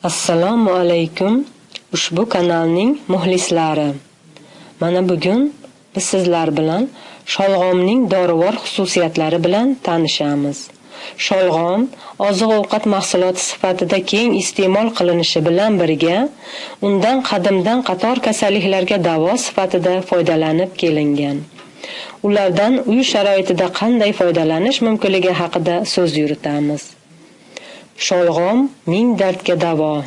Assalomu alaykum ushbu kanalning muxlislari. Mana bugun biz sizlar bilan sholg'omning dorivor xususiyatlari bilan tanishamiz. Sholg'om oziq-ovqat mahsuloti sifatida keng iste'mol qilinishi bilan birga undan qadimdan qator kasalliklarga davo sifatida foydalanib kelingan. Ulardan uy sharoitida qanday foydalanish mumkinligi haqida so'z yuritamiz. Sholg'om ming dardga davo.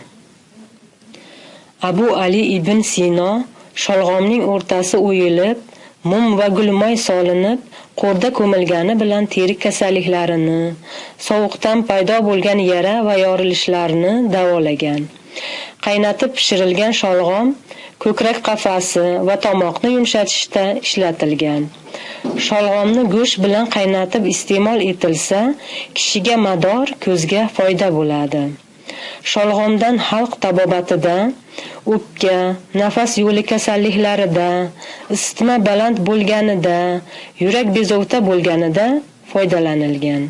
Abu Ali ibn Sino sholg'omning o'rtasi o'yilib, mum va gulmoy solinib, qo'rda ko'milgani bilan teri kasalliklarini, sovuqdan paydo bo'lgan yara va yorilishlarni davolagan. Qaynatib pishirilgan sholg'om ko'krak qafasi va tomoqni yumshatishda ishlatilgan. Sholg'omni go'sht bilan qaynatib iste'mol etilsa, kishiga mador, ko'zga foyda bo'ladi. Sholg'omdan xalq tabobatida o'pka, nafas yo'li kasalliklarida, isitma baland bo'lganida, yurak bezovta bo'lganida foydalanilgan.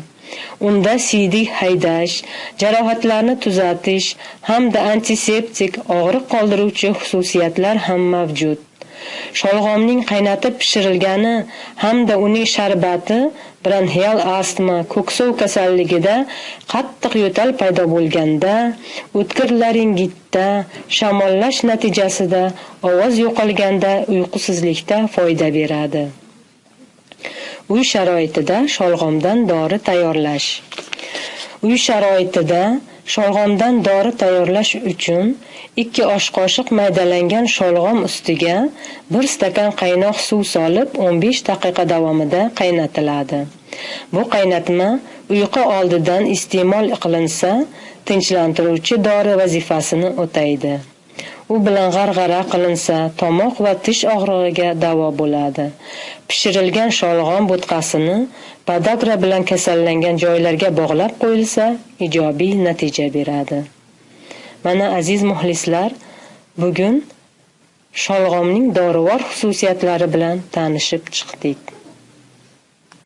Unda siydik haydash, jarohatlarni tuzatish hamda antiseptik, og'riq qoldiruvchi xususiyatlar ham mavjud. Sholg'omning qaynatib pishirilgani hamda uning sharbati bronxial astma, ko'ksov kasalligida qattiq yo'tal paydo bo'lganda, o'tkir laringitda, shamollash natijasida ovoz yo'qolganda, uyqusizlikda foyda beradi. Uy sharoitida sholg'omdan dori tayyorlash. Uy sharoitida sholg'omdan dori tayyorlash uchun 2 osh qoshiq maydalangan sholg'om ustiga 1 stakan qaynoq suv solib 15 daqiqa davomida qaynatiladi. Bu qaynatma uyqu oldidan iste'mol qilinsa, tinchlantiruvchi dori vazifasini o'taydi. U bilan g'arg'ara qilinsa, tomoq va tish og'rig'iga davo bo'ladi. Pishirilgan sholg'om bo'tqasini podagra bilan kasallangan joylarga bog'lab qo'yilsa, ijobiy natija beradi. Mana aziz muxlislar, bugun sholg'omning dorivor xususiyatlari bilan tanishib chiqdik.